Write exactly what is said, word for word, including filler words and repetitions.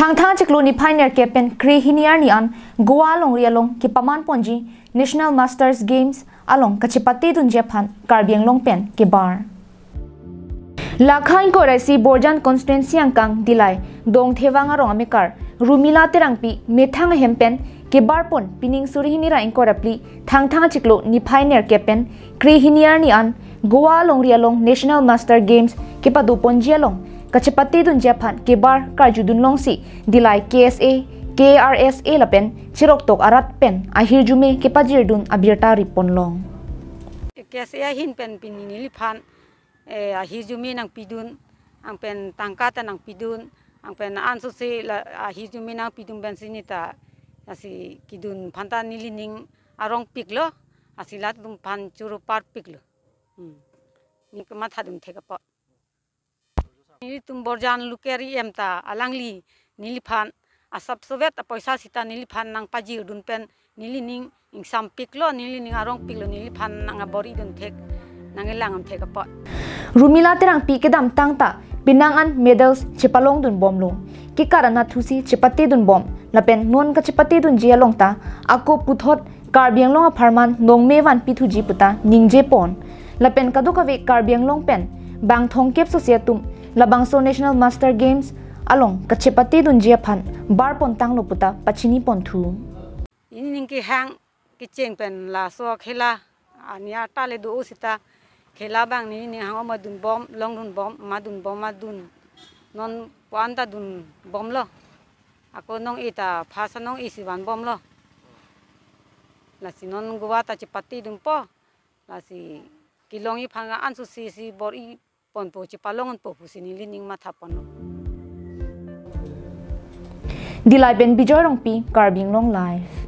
Thangthang chiklo niphai nerkep pen krehini arni an Goa longri along kepaman ponji National Masters Games along kachepate dunji aphan Karbi Anglong pen kebar. Lakha ingkoi ra isi Borjan constituency angkang Dillai Dongthevang arong amekar Rumila Terangpi methang ahem pen kebar pon pining suri hini ra ingkoi ra phli Thangthang chiklo niphai nerkep pen krehini arni an Goa longri along National Master Games kepado ponji along kachepate dunji aphan kebar karjudun longsi Dillai K S A, K R S A lapen chiroktok arat pen ahirjume kepajirdun abirta rip ponlong. K S A ahin pen pini neliphan, eh, ahirjume nangpidun, ang pen tangka ta nangpidun, ang pen ansose la ahirjume nangpidun pen sini ta, lasi kedun aphan ta nelining arongpiklo, lasi latum aphan choro parpiklo. Hmm. Neli kemathadun thek apot. Nelitum Borjan local E M ta alangli neliphan asap sovet apoisa sita neliphan nangpajirdun pen nelining ingsampiklo, nelining arongpiklo, neliphan nang aboridun thek, nangkelang thek apot. Rumila Terangpi kedamtang ta penang an medals chepalongdun bomlo. Kekat anat thusi chepate dun bom lapen non kachepate dunji along ta ako puthot Karbi Anglong apharman nongme vanpi thuji puta ningje pon. Lapen kadokave Karbi Anglong pen bang thomkep sose atum labangso National Master Games along kachepate dunji aphan bar pon tanglo puta pachini pon thu. Nelining kehang kecheng pen laso khela ani ata le do sita khela abang nelining hang oma dun bom, longdun bom, ma dun bom, ma dun. Non puan ta dun bomlo. Ako nong-e ta phasa nong-e si van bomlo. Lasi non Goa ta chepate dunpo. Lasi kelongji aphan ansose si bor-i ponpo, chepalong ponpo pusi nelining matha ponlo. Dillai pen Bijoy Rongpi, Karbi Anglong Live.